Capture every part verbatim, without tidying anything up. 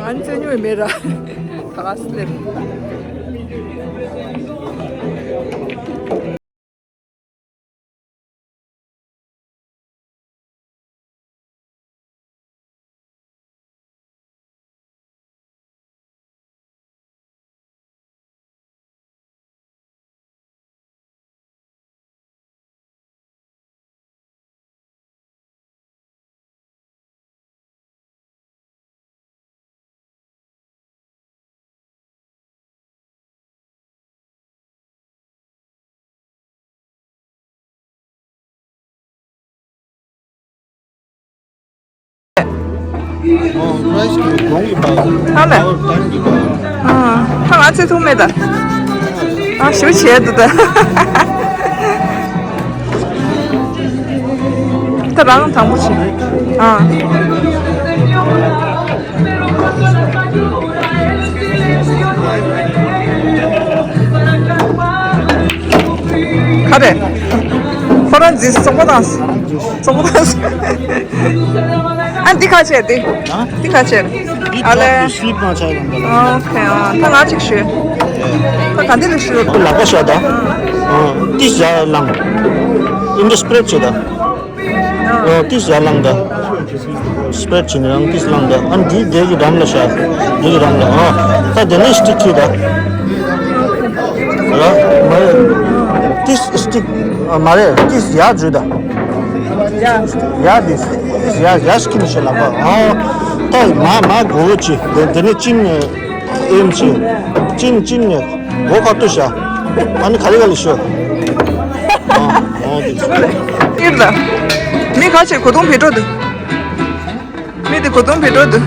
ཨ་ནི་རྩེད་ཉོ་ཡི་མེད་ར། ད་ག་སེ་སླེབས། ཨོ། པ་རའི་སི་གི་གོང་གི་པ། ཨ་ལས། ཨོ། ཨ། ད་ང་ཚོས་ཐུག་མེད་ད། ཨ། ཞུ་བྱེད་འདུག་ད། ད་རང་དང་པོ་བྱེད། ཨ། ག་རེ། ཁོ་རང་འཛིན་སོག་པོ་དང་། སོག་པོ་དང་། ཨ། འདི་ཁ་ཕྱེ་འདི། ཨ། འདི་ཁ་ཕྱེ། ཨ་ལས། ཨོ་ཁེ། ཨ། ད་ང་གཅིག་ཞུ། ད་ག་འདི་ལ་ཞུ། ལག་པ་བཞག་ད། ཨ། ཏིས་ཡར་ལངས། ཨིན་ཇི་སི་པི་རེ་ཌི་བྱེད་ད། ཨ། ཏིས་ཡར་ལངས་ད། སི་པི་རེ་ཌི་བྱེད་ནས་རང་ཏིས་ལངས་ད། ཨ། འདི་དེ་གི་འགྲམ་ལ་བཞག་དེ་གི་འགྲམ་ལ། ཨ། ད་དེ་ནས་སི་ཊིག་ཁྱེར་ད། ར། མ་རེད། ཏིས་སི་ཊིག་ཨ། མ་རེད། ཏིས་ཡར་འཛུལ་ད། ཡ། ཡ་དེ། ཡ་ཡ་སྐྱིན་ཤེ་ལ་བ། ཨ། ད་མ་མ་གོ་ཅི། དེ་དེ་ནས་ཅིན་ཨེམ་ཅི། ཅིན་ཅིན་ནས་གོ་ཁ་ཏུ་ཤ། ཨ་ནི་ག་ལེ་ག་ལེ་ཤོ། ཨ། ཨ་དེ། ཨིར་ལ། མི་ཁ་ཆེ་གོ་དུང་བེ་ཏྲོ་དུ། མི་དེ་གོ་དུང་བེ་ཏྲོ་དུ།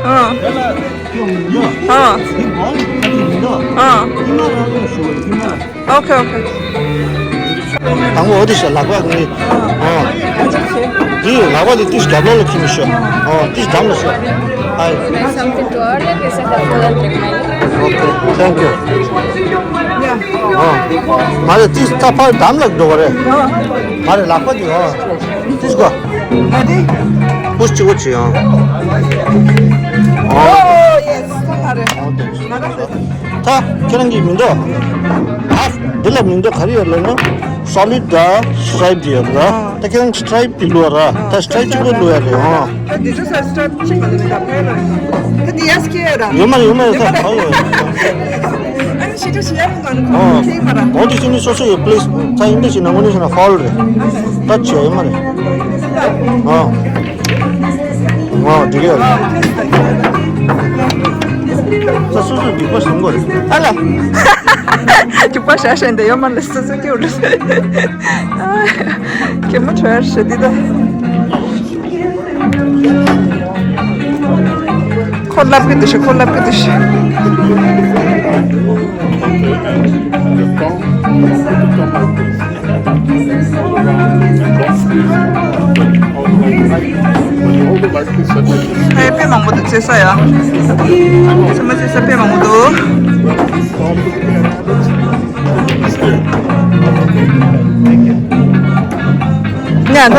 ཨ། ཨ། ཨ། ཨོ་ཁེ། ཨོ་ཁེ། དང་པོ་འོ་དེ་ཤ་ལག་པ་ངའི། ཨ། འདི་ལག་པ་འདི་ཏིས་རྒྱབ་ལོགས་ལ་ཁྱེར་ནས་ཤོག་ཨ། ཏིས་འགྲམ་ལ་ཤོག་ཨ། Something to order, please enter food and drink menu. Okay, thank you. ཨ། མ་རེད། ཏིས་ད་ཕར་འགྲམ་ལ་འགྲོ་བ་རེད། མ་རེད། ལག་པ་འདི། ཨ། ཏིས་གོ། ཨ། འདི། པུཤ་གཅིག་པོ་བྱེད། ཨ། ཨོ་ཡེ་སི། ད་ཁྱེད་རང་གི་མིང་འདོགས། ཨ། འདི་ལ་མིང་འདོགས་ག་རེ་ཡོད་ལབ་ན། སོ་ལིཌ་དང་སི་ཊི་རའིབ་དེ་ཡོད་ར། ད་ཁྱེད་རང་སི་ཊི་རའིབ་དེ་བླུགས་ར། ད་སི་ཊི་རའིབ་གཅིག་པོ་བླུགས་ཡ་རེད། ཨོ། ད་འདི་ཚོ་ས་སི་ཊི་རའིབ་གཅིག་མ་ལུས་ད་ཕན་ར། ད་འདི་ཡ་སི་ཀེ་ར། ཡོད་མ་རེད། ཡོད་མ་རེད། ད་ག་ཡོད། ཨ་ནི་ཤི་ཏུ་ཤི་ཡ་རུང་ག་ནི་ཁོ་ཨོ། ཁེ་མ་ར། ཨོ་དེ་ཤི་ནི་སོ་སོ་ཡོད། པི་ལི་སི། ད་ཨིན་ཌི་ཤི་ན་ངོ་ནི་ཤི་ན་ཧྥོལ་རེད། ད་ཆེ་ཡོད་མ་རེད། ཨོ། ཨོ་འགྲིག་ཡོད། ད་སོ་སོ་རྒྱུག་པ་བཟུང་དགོས་རེད། ཨ་ལ། རྒྱུག་པ་བཞག་བཞག་འདི་ཡོད་མ་ལ་སོ་སོ་སྐྱེ་བོ་རེད། ཁྱེད་མོ་གྲོས་ཞེ་འདི་ད། ཁོ་ལབ་ཀྱི་འདུག་ཤི། ཁོ་ལབ་ཀྱི་འདུག་ཤི། ཨེ་དཔེ་མང་པོ་འདུག་རྩེད་ས་ཡ། ཚང་མ་རྩེད་ས་དཔེ་མང་པོ་འདུག་ཉ་ད།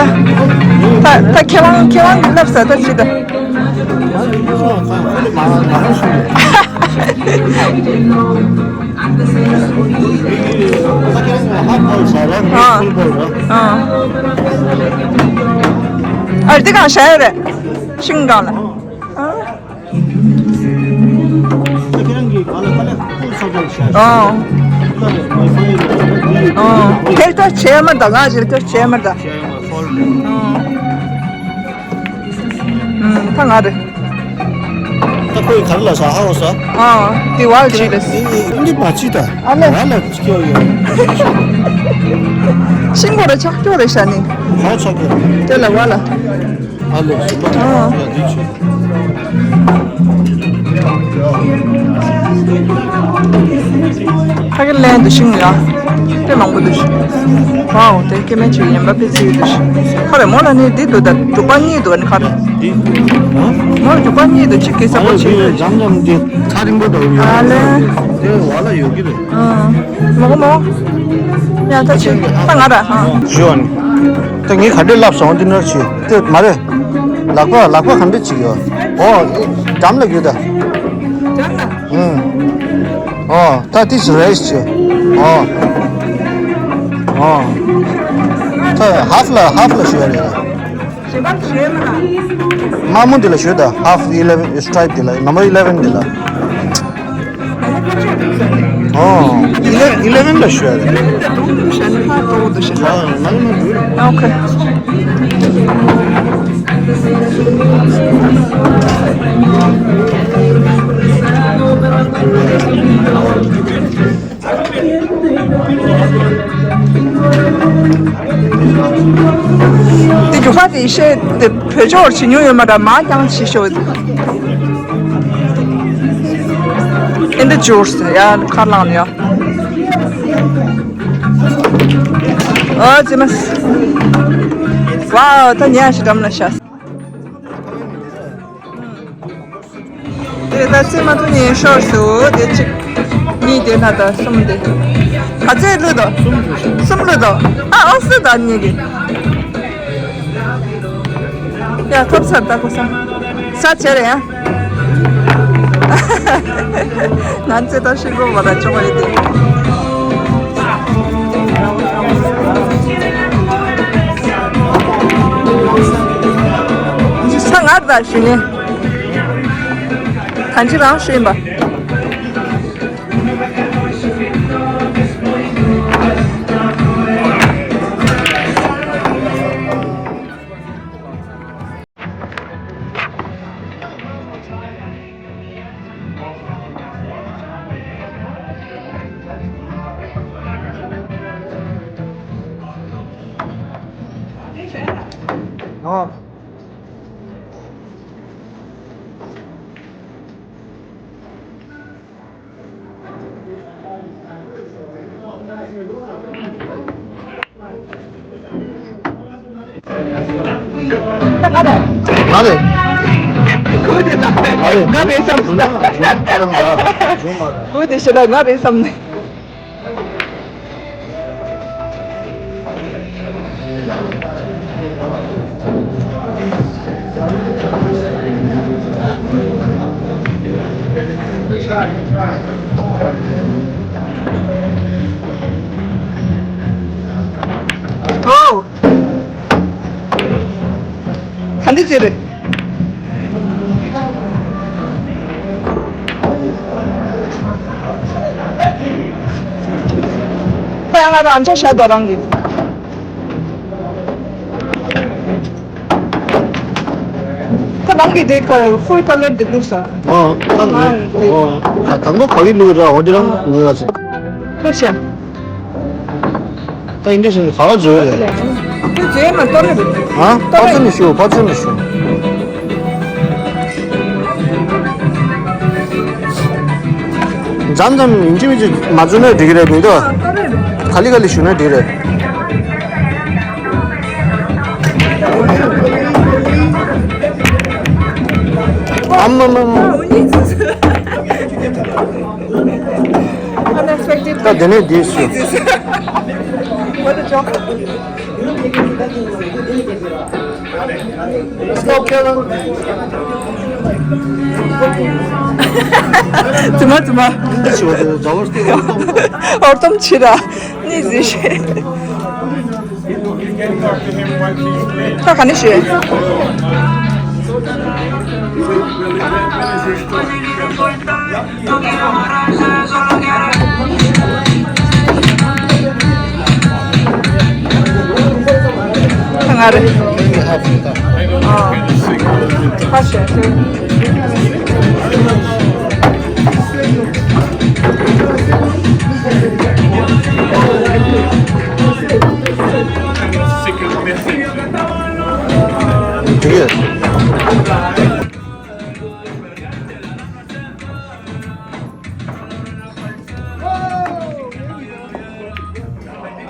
ད་ད་ཁྱེད་རང་ཁྱེད་རང་གི་ལབ་ས་ད་ཅི་ད། ཨ། ཨ། ཨ་འདི་གང་བྱ་ཡོད་རེད། ཤིང་སྒང་ལ། ཨ། ཨ། ཨ། ཁྱེད་ད་བྱས་མ་ད། ང་ཞིག་ད་བྱས་མ་ད། ཨ། ཨ། ད་ང་རེད། ད་ཁོས་ག་རེ་ལབ་ས། ཧ་གོ་ས། ཨ། དེ་བ་ཅི་རེད། འདི་མ་ཅི་ད། ཨ་ལེ། བ་ལ་སྐྱོ་ཡོད། ཤིང་སྒོ་ར་ཆག་སྐྱོ་རེད་ཤ་ནི། ཧ་ཆག་སྐྱོ། དེ་ལ་བ་ལ། ཨ་ལེ། ཨ། ཡ་འདི་ཆུ། ཕ་གི་ལན་འདུག་ཤིང་ཡ། དཔེ་མང་པོ་འདུག་ཤིང་། ཝའོ། དེ་སྐྱེ་དམན་ཆུ་ཡིན་པ་དཔེ་ཚིག་འདུག་ཤིང་། ཁ་རེ་མོ་ལ་ནི་འདི་འདུག་ད་འབྲུག་པ་གཉིས་འདུག་ཨ་ནི་ཁ་རེ། འདི། མོ་ལ་འབྲུག་པ་གཉིས་འདུག་གཅིག་གི་ས་པོ་ཆེ་འདུག་ཅང་ཅང་འདི་ཚ་རིང་པོ་འདྲ་བོ་ཡོད། ཨ་ལེ། དེ་བ་ལ་ཡོད་ཀྱི་རེད། ཨ། མོ་གོ་མོ། ཡ་ད་ཆེ་ད་ང་ར་ཧ། ཞུ་ཨ་ནི། ད་ངས་ག་འདྲས་ལབ་སོང་འདི་ནར་ཆེ་དེ་མ་རེད། ལག་པ་ལག་པ་ག་འདྲས་བྱེད་ཡོད། ཨོ། འགྲམ་ལ་ཡོད་ད། འགྲམ་ལ། ཨུམ། ཨོ། ད་ཏིས་རེས་ཅི། ཨོ། ཨོ། ད་ཧབ་ལ་ཧབ་ལ་ཞུ་ཡ་རེད། ཞེ་པར་ཞེ་མ་ན། དམར་མོ་འདི་ལ་ཞུ་ད། ཧབ་ཨི་ལེ་ཝན་སི་ཊི་རའིབ་འདི་ལ། ནམ་བར་ཨི་ལེ་ཝན་འདི་ལ། ཨོ། ཨི་ལེ་ཝན་ཨི་ལེ་ཝན་ལ་ཞུ་ཡ་རེད། ཨི་ལེ་ཝན་ད་དུང་འདུག་ཤ་ནི་ཕ་ཏོ་འདུག་ཤ། ཨ་ནང་ལ་འདུག་ཨོ་ཁེ། དེ་རྒྱུག་པ་དེ་ཤེས་དེ་བོད་ཕྱོགས་བྱེད་མྱོང་ཡོད་མ་རེད། མ་རྐྱང་བྱེད་ཤོག་ཨེ་འདི་ཇུར་སི་ཡ་ཁར་ལངས་ནས་ཡ། ཨ་ཙི་མ། ཝའོ། ད་ཉལ་ཞིག་འགྲམ་ལ་ཤ། དེ་ད་སེམས་མ་ཐུབ་ནས་ཤོར་སོང་། དེ་གཅིག་གཉིས་དེ་ན་ད་གསུམ་དེ། ག་ཚད་བླུགས་དོ། གསུམ་བླུགས་དོ། ཨ་ཨོ་སི་ད་གཉིས་ཀྱི། ཡ་ཐོབ་ཚར་ད་ཁོ་ས། ས་ཆེ་རེད་ཡ། ང་ཚོས་ད་ཤི་གོ་བ་ད་ཆོག་རེད་དེ། ས་ང་ད་ཞུ་ནས། གང་ཅི་རང་ཤེས་པ། ཨོ། ང་རེད། ང་རེད། ང་རེད་བསམ། ཁོས་དེ་བཤད་ན་ང་རེད་བསམ་ནས། ཨོ། ག་འདི་ཅི་རེད། ཁོ་ཡང་ང་རང་ཆ་ཤ་དོ་རང་གི། ཁོ་རང་གི་དེ་ཁོ་ཕུལ་ཀ་ལར་དེ་བླུགས་ས། ཨོ། ཨོ། ད་དང་པོ་ག་གི་བླུགས་ར་འོ་དེ་རང་ངོས་ལ་ཟེར། ཁོ་ཤ། ད་ཨིན་ཏྲེ་སི་ག་བ་བཟོས་རེད། དེ་བཟོས་མ་གཏོར་རེད། ཨ། པ་ཙི་ནི་ཞུ། པ་ཙི་ནི་ཞུ། མཚམས་མཚམས་ཡིན་གཅིག་མིན་གཅིག་མ་བཟོས་ན་འགྲིག་གི་རེད་མི་འདུག་ག་ལེ་ག་ལེ་ཞུ་ན་འགྲིག་རེད། ཨམ་ཨམ་ཨམ། Unexpected. ད་དེ་ནས་འདི་ཞུ། What a joke. ཙི་མ་ཙི་མ། འདི་ཞུ་བ་དེ་ཛ་བར་སྟེ་འོར་ཏོམ། འོར་ཏོམ་ཆི་ར། ནི་ཟི་ཤེ། ད་ག་ནས་ཤེས། ང་རེད། ཨ། ཁ་ཤས། དེ་གས།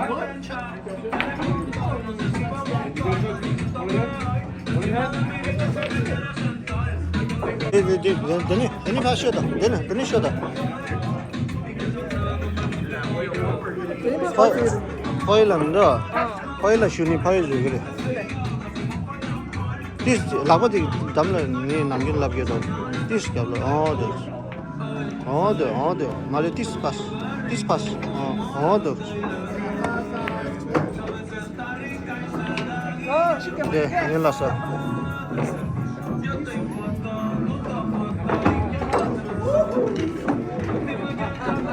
འདི་འདི་འདི་འདི་ནི་འདི་ནི་ཕར་ཤོད་དང་། འདི་ནི་འདི་ནི་ཤོད་དང་། ཕ་ཕ་ཡི་ལ་མི་འདྲ། ཕ་ཡི་ལ་ཞུ་ནི་ཕ་ཡི་ཞུ་གི་རེད། ཏིས་ལག་པ་དེ་འགྲམ་ལ་ངས་ནམ་རྒྱུན་ལབ་ཡོད་དོ། ཏིས་རྒྱབ་ལ་ཨོ་དེ། ཨོ་དེ་ཨོ་དེ་མ་རེད། ཏིས་པ་སི་ཏིས་པ་སི་ཨོ་ཨོ་དེ། དེ་ཡིན་ལ་ས།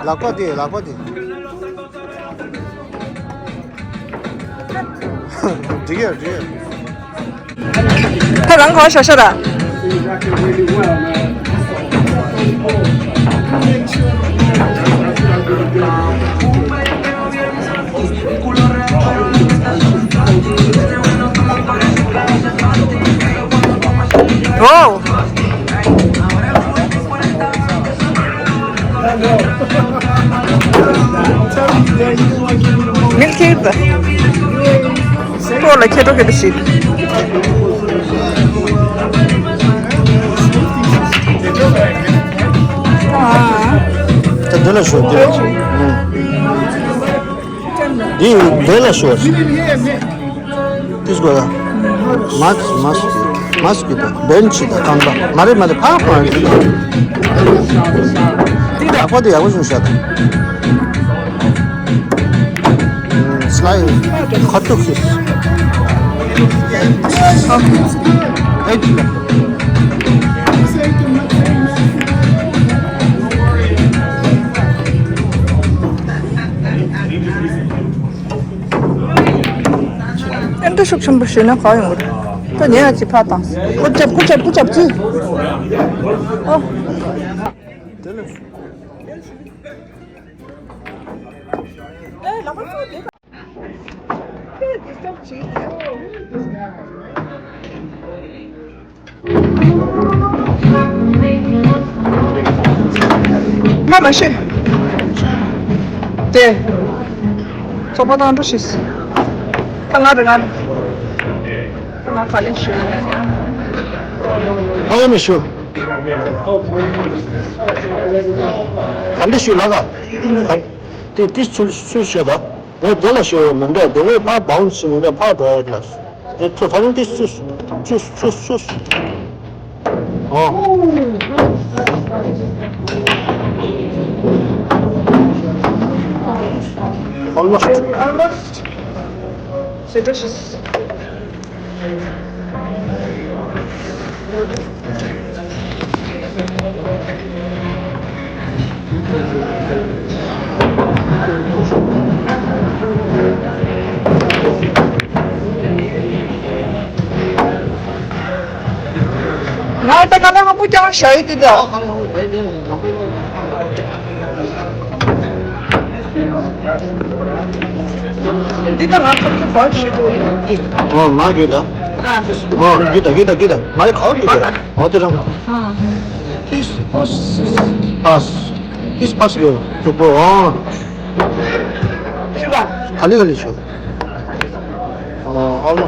ལག་པ་དེ་ལག་པ་དེ། འགྲིག་ཡ་འགྲིག་ཡ། ད་རང་ག་བ་ཤ་ཤ་ར། ཨོ། མིལ་ཁེར་ད། ཁོ་ལ་ཁེ་ཏོ་ཁེ་ཏོ་ཞིག་ད་འདི་ལ་ཤོག་འདི་ལ། འདི་འདི་ལ་ཤོག་ཏིས་གོ་ཡ། མཱ་སི་ཀི་མཱ་སི་ཀི་མཱ་སི་ཀི་དང་བེན་ཆི་དང་རྐང་པ། མ་རེད་མ་རེད། ཕར་ཕར་རེད། ཏིས་ཡག་པོ་དེ་ཡག་པོ་བྱུང་ཤག་དང་། སླའི་ཁ་ཐུག་ཤིས། ཨེ་ཅི། ཨེ་འདྲ་ཤུགས་ཆེན་པོ་བྱས་ན་ག་ཡོང་གི་རེད། ད་ཉེ་ཡ་ཅིག་ཕར་བཏང་། ཀུ་ཅབ་ཀུ་ཅབ་ཀུ་ཅབ་ཅི། ཨོ། ཕ་མ་ཤི། དེ། ཚོགས་པ་དང་འགྲོ་ཤིས། ད་ང་རེ་ང་རེ། ད་ང་ག་ལེ་ཤི། ཕ་མ་ཤི། ག་འདྲ་ཤི་ལ་ག། དེ་དེ་ཚུལ་ཚུལ་ཤོད་པ། ངས་དེ་ལ་ཤོད་ཡོད་མི་འདྲ། དེ་ངས་ཕར་བའུན་སི་མི་འདྲ། ཕར་འགྲོ་ཡོད་ལ། དེ་ཚོ་ད་རུང་དེ་ཚུལ་ཚུལ་ཚུལ་ཚུལ། ཨོ། Almost. Almost. Citrus. ང་ད་ང་ལ་ང་པུ་ཅང་ཤ་ཡི་དེ་ད། འདི་ད་ང་ཚོ་ཚོ་བ་ཞིག་ཏུ། ཨོ་མ་གི་ད། ཨོ་གི་ད་གི་ད་གི་ད། མ་ཡི་ཁ་གི་ད། ཨོ་དེ་རང་། ཨ། ཏིས་པ་སི་པ་སི། ཏིས་པ་སི་ཡོད་ཐུག་པོ། ཨོ། ག་ལེ་ག་ལེ་ཤོ། ཨོ་ཨོ་ལོ།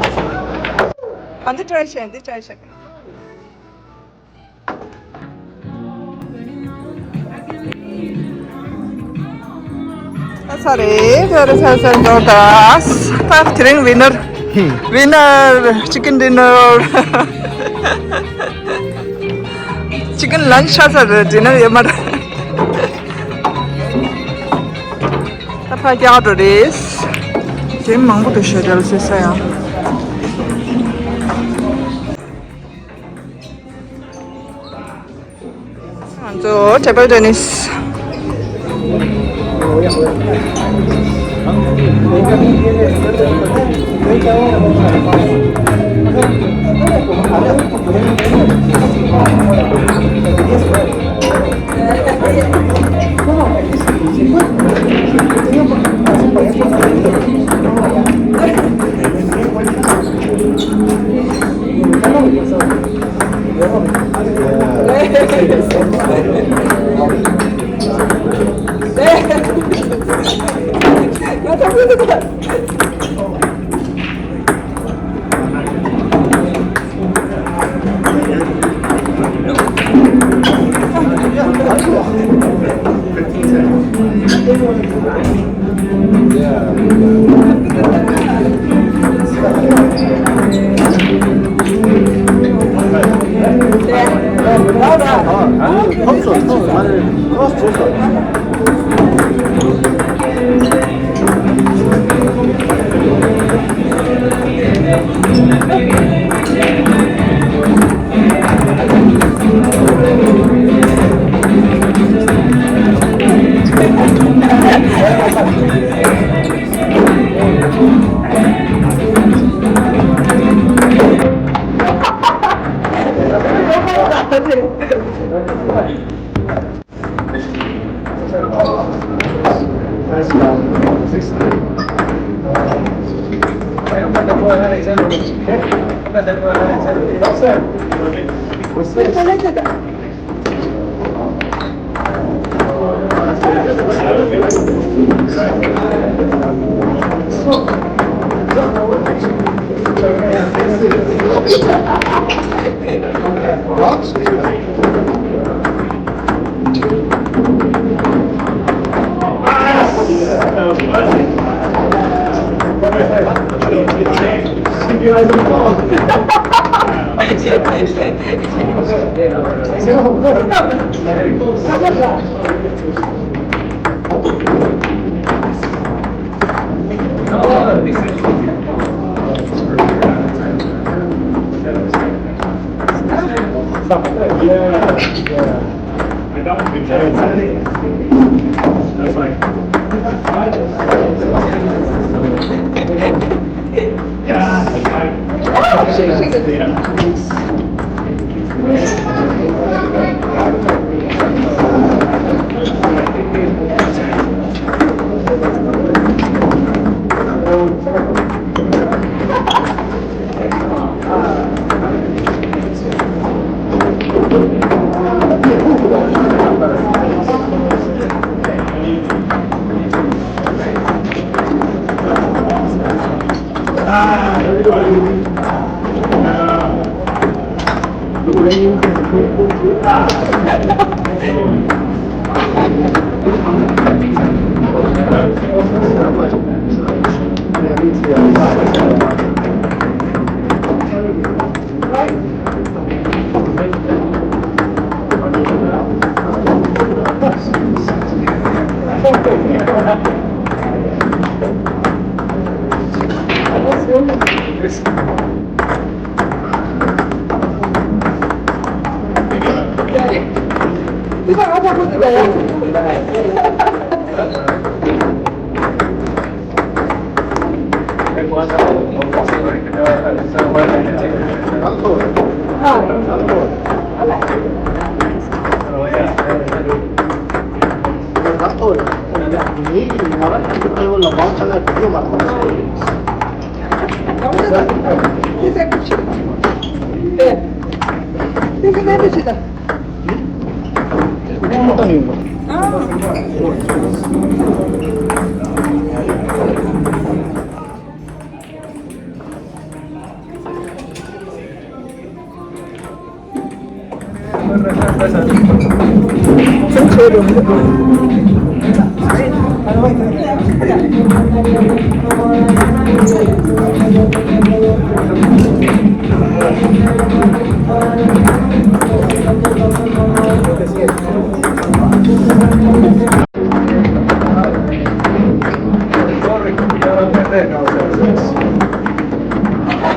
ཨ་འདི་ཊ་རའི་བྱས། འདི་ཊ་རའི་བྱས། ཨ་ས་རེ་ས་རེ་ས་རེ་ས་རེ་འགྲོ་ད། ད་དེ་རིང་ཝི་ནར། ཝི་ནར། ཅི་ཀན་ཌི་ནར། ཅི་ཀན་ལན་ཆ་ས་རེ་ཌི་ནར་ཡོད་མ་རེད། ད་ཕ་རྒྱག་འགྲོ་རེད། དེ་མང་པོ་འདུག་ཤོད་དེ་ལ་ཟེར་ས་ཡང་། ང་ཚོ་ཊེ་བལ་ཊེ་ནིས།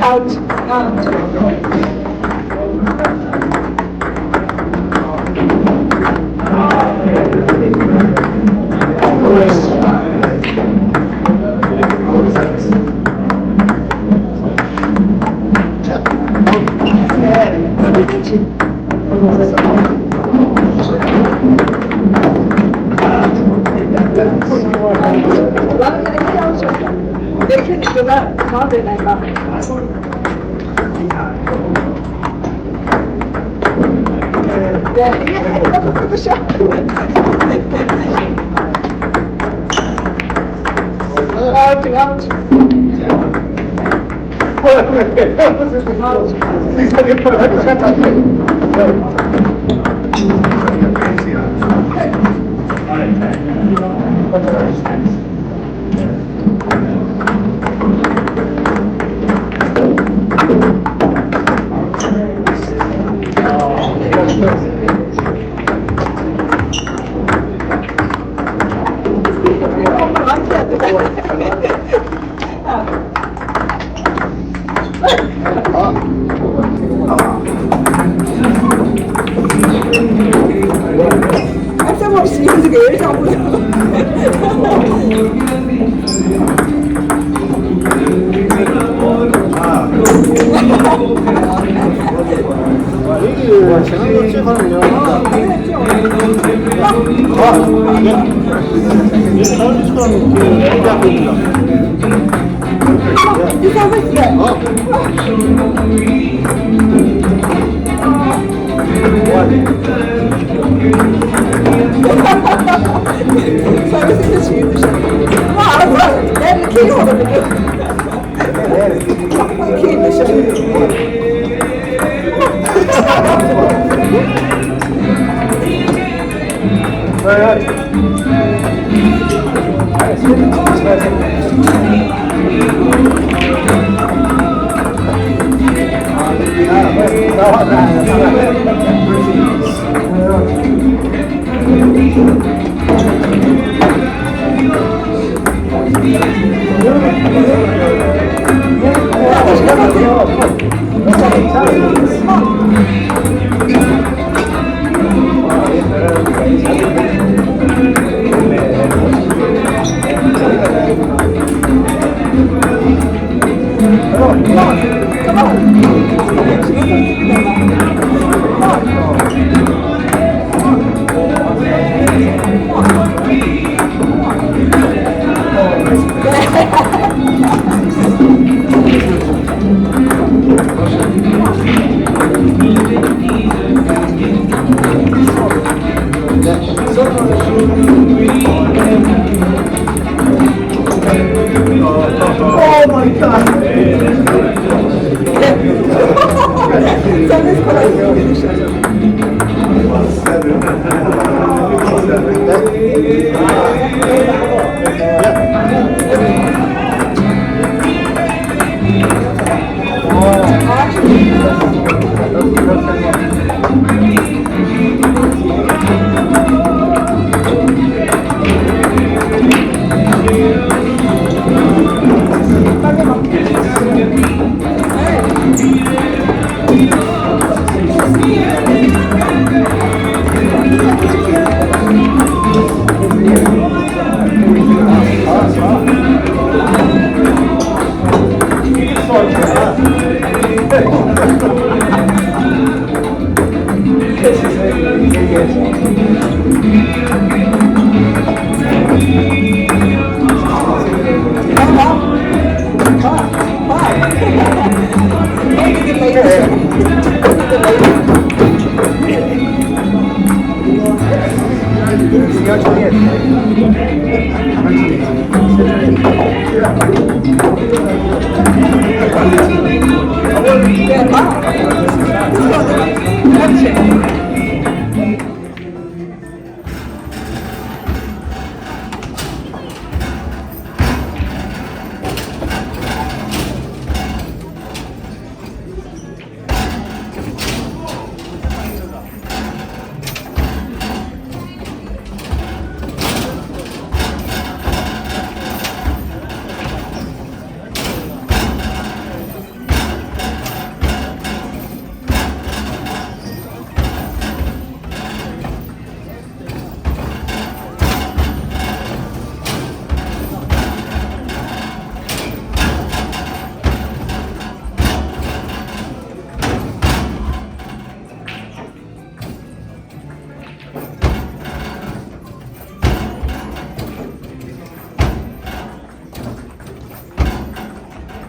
Out. Oh my God!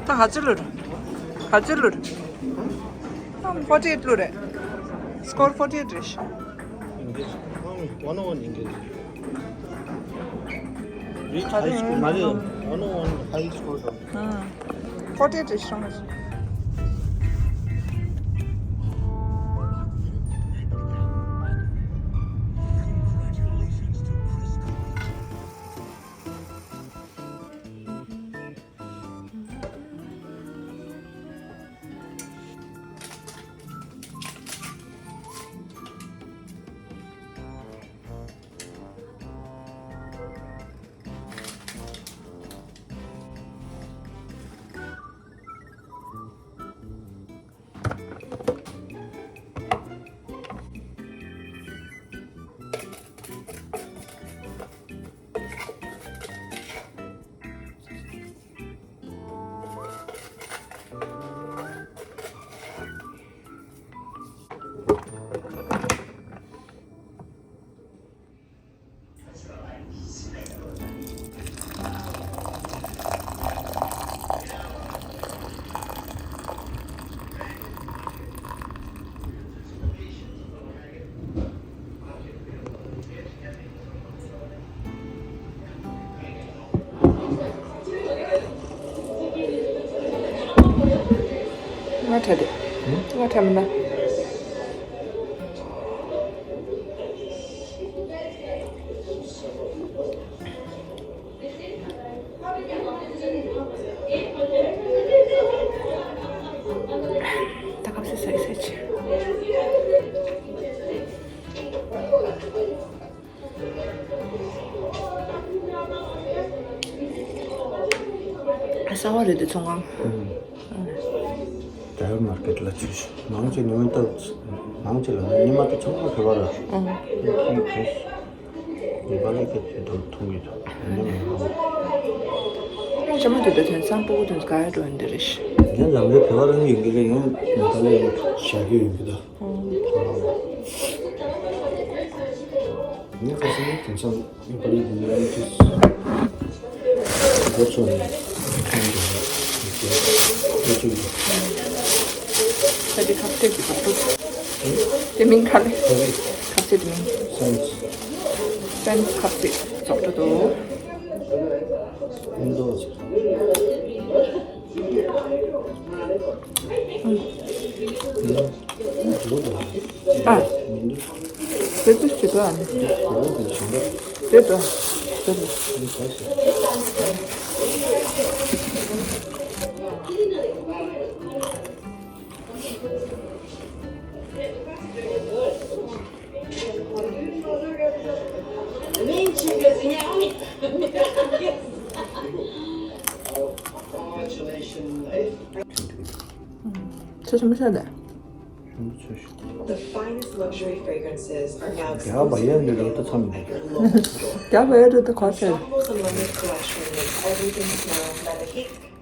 ད་ག་ཚོད་ལོས་རེད། ག་ཚོད་ལོས་རེད། ད་ཕོར་ཊི་ཨེཊ་ལོས་རེད། སི་ཀོར་ཕོར་ཊི་ཨེཊ་རེད། Engage. One on one engage. Reach high speed. ང་ཚོས་ I don't want high score though. ཨ། forty eight རེད་ཤོང་། ང་ཁྲ་དེ། ང་ཁྲ་མི་ན། ད་ཁབ་སེ་སེ་སེ་ཆེ། ཨ་གསར་བ་རེད་དེ་ཚོང་ཁང་། ཨུམ། Driver Market ལ་ཚུད་ཤག་མང་ཆེ་ཉི་མ་ད་མང་ཆེ་ལ་ཉི་མ་ད་ཚང་མ་བོད་པ་ར། ཨུམ། ཉི་མ་ལ་ཁེ་ཏོ་མཐོང་གི་འདུག་ཉི་མ་ལ། ཉི་མ་དེ་ད་དེང་སང་སྤུ་གུ་དེ་ཚོ་ག་རེ་འགྲོ་ཡོང་དེ་རེད་ཤག་ཡང་ལམ་རེ་བོད་པ་རང་ཡོང་གི་རེད། ཡང་ནེ་པ་ལི་ཡང་བཞག་གི་ཡོང་གི་འདུག་ངས་ཁ་སང་དེང་སང་ནེ་པ་ལི་གི་ནི་ཨ་ནི་ཅིག་འགོ་ཚུགས་ནས་ཁང་དུ་ལ་ཡོད་ཀྱི་ཡོད་ཀྱི་འདུག་ད་དེ་ཁ་གཏད་ཀྱི་རྫོགས་འགྲོ། དེ་མིང་ག་རེ། ཁ་གཏད་མིང་། སན། སན་ཁ་གཏད་རྫོགས་འགྲོ་འདུག་ཨ། དེ་ཚོ་ཞིག་ཨ་ནི། དེ་དང་། དེ་ལ། ཚོ་ཆེན་པོ་ཤོད་དེ། The finest luxury fragrances are now རྒྱ་བ་ཡན་འདི་རོ་ཏ་ཚམ་འདི། རྒྱ་བ་ཡན་འདི་ཏ་གོ་ཤེས། Shopmo's unlimited collection makes everything smell like a cake.